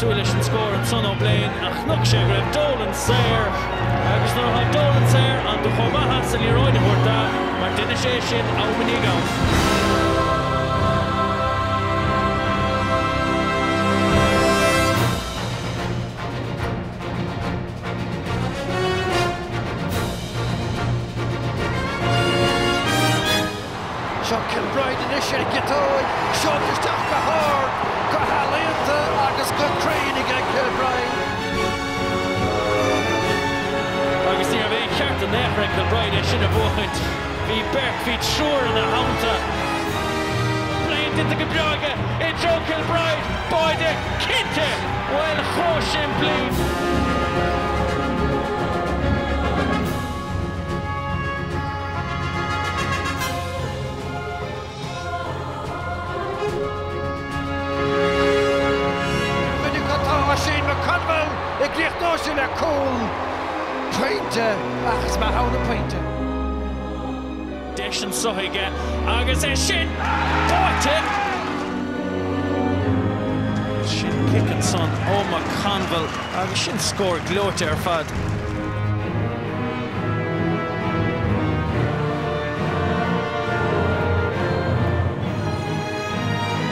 súil leis an scór ansan ó Blaine ach chonaic sé go raibh Dolan saor agus nuair atá Dolan saor, an tú chomh maith as an liathróid a thabhairt dó mar deineann sé sin am i ndiaidh am. Seo Kilbride anois ar an gciotóig, seolta isteach go hard, go healaíonta agus go cruinn aige Kilbride. Agus ní raibh aon cheart in aon chor ag Kilbride é sin a bhuachaint. Bhí beirt, bhí triúr ina theannta. Blaine déanta go breá aige i dtreo Kilbride, báide cinnte! Bhuel, chomh simplí! Duine acu tá Oisín McConville an gcríochnóidh sé le cúl pointe ach is maith ann an pointe. Deis anseo aige agus é sin báite! Sin cic ansan ó McConville agus sin scór gleoite ar fad.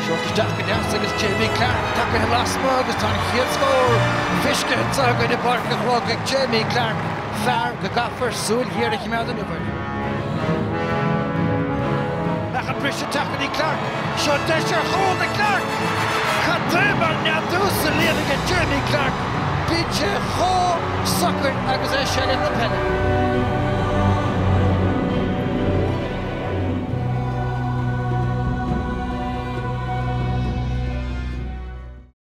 Seolta isteach go deas agus Jamie Clarke tagtha lasmuigh agus tá an chéad scór feicthe anseo againn i bPáirc an Chrócaigh ag Jamie Clarke, fear go gcaithfear súil ghéar a choimeád inniu air. Ach an briseadh ag teacht go dtí Clarke. Seo deis ar chúl do Clarke! Cad é mar neadú sa líon aige Jamie Clarke! Bíonn sé chomh socair agus é ag seilg na peile.